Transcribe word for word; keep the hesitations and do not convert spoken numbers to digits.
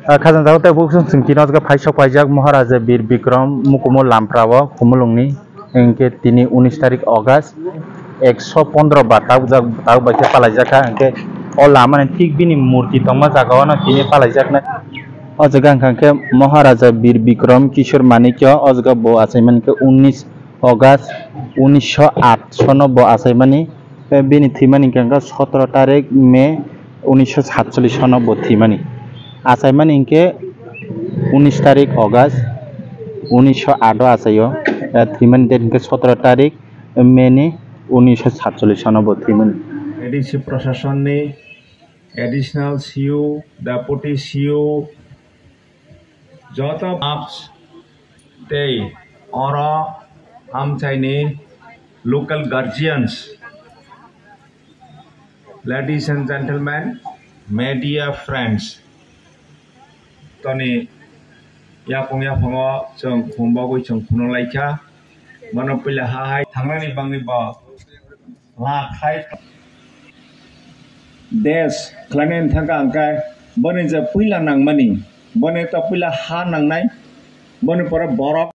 Ah, khajang jago tei bukhuk chwng tini o jaga phai sok paijak Maharaja Bir Bikram Mukumu Lamprao Khumulwngni, hinkhe tini unis tarik August, ekso pondro ba tabuk jak, tabuk bai khe palaijak kha, hinkhe o lamani thik bini murti tongma jaga o no tini palaijaknai. O jaga wngkha khe Maharaja Bir Bikram Kishore Manikya, o jaga bo achaimani khe unis August unisho aat sono bo achaimani, tei bini thwimani hwnkha khe sotoro tarik May unisho satchollish sono bo thwimani. Achaimani hinkhe unis tarik August unisho aat o achaio, eh, thwimani date hinkhe sotoro tarik May ni unisho satchollish sono bo thwimani. A D C Prasasonni Additional C U, Deputy C U, joto ups tei oro amchaini local guardians, ladies and gentlemen, media friends, toni yapung yaphango chwng khum bagwi chwng phunuk laikha, bono puila ha hai thangnani bangwi bo lakhai desh khlainani thangkha, hwnkhe boni je puila nangmani, boni to puila ha nangnai, boni pore borok.